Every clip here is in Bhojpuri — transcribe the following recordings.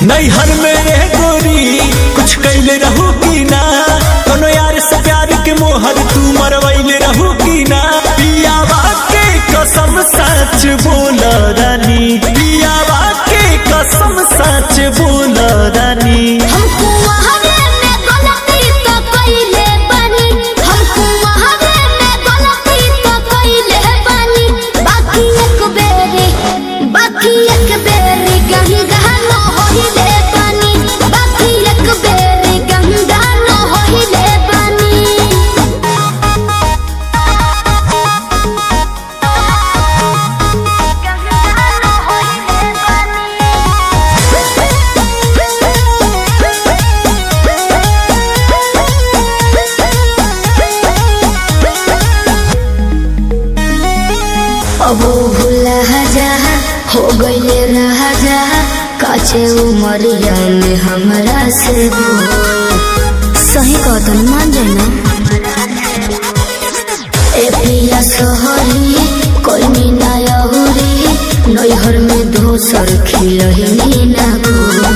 नैहर में रह गोरी कुछ कैले रहू की ना, कोनो यार से प्यार के मोहर तू मरवैले रहू की ना। पियावा के कसम सच बोल रानी, पियावा के कसम सच बोल रानी। हमको वहावे में गलती तो कइले बानी, हमको वहावे में गलती तो कइले बानी। बाकी एक बेरी, बाकी एक बेरी गंगा न होइले बानी, बाकी एक बेरी गंगा न होइले बानी। अब भूला जा हो गईले रहा जा, काचे उमरिया में हमरा से बोल। सही कहतन मान जाए ना। ए पिया सोहरी कोई ना अहुरी, नैहर में दोसर खिलही ना गोरी।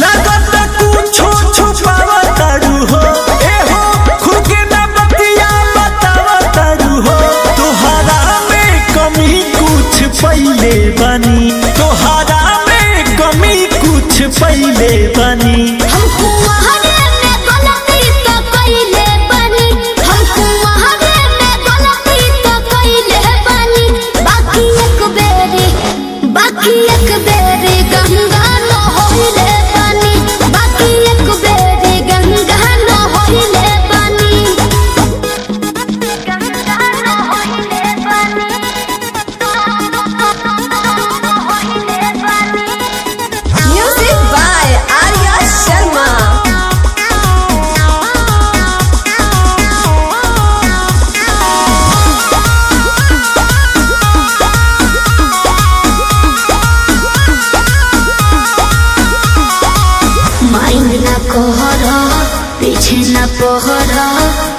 लगत कुछो छुपावा तारू हो, ए हो खुद के ना बतिया बतावा तारू हो। तोहरा में कमी कुछ पहिले बानी, तोहरा में कमी कुछ पहिले बानी। हमको वहावे में गलती तो कइले बानी, हमको वहावे में गलती तो कइले बानी। बाकी एक बेरी, बाकी एक बेरी गंगा न होइले बानी, बाकी एक बेरी गंगा न होइले बानी। गंगा न होइले बानी, होइले बानी। Music by Arya Sharma. Mind ना कोहर पीछे ना पहर,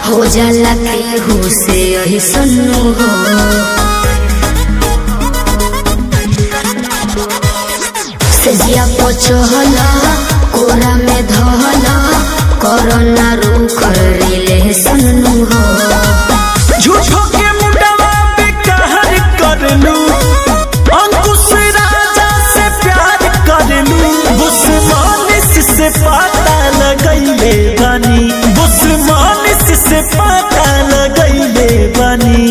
हो जाला केहू से यही सुनू हो। सजिया पचहल कोरा में धहल, कोरोना रूख रिले सुनू हो। झूठो के मुंडवा पे कहर कर लू, अंकुश राजा से प्यार कर लू। बुस्मानिस से पता लगैले बानी, बुस्मानिस से पता लगैले बानी।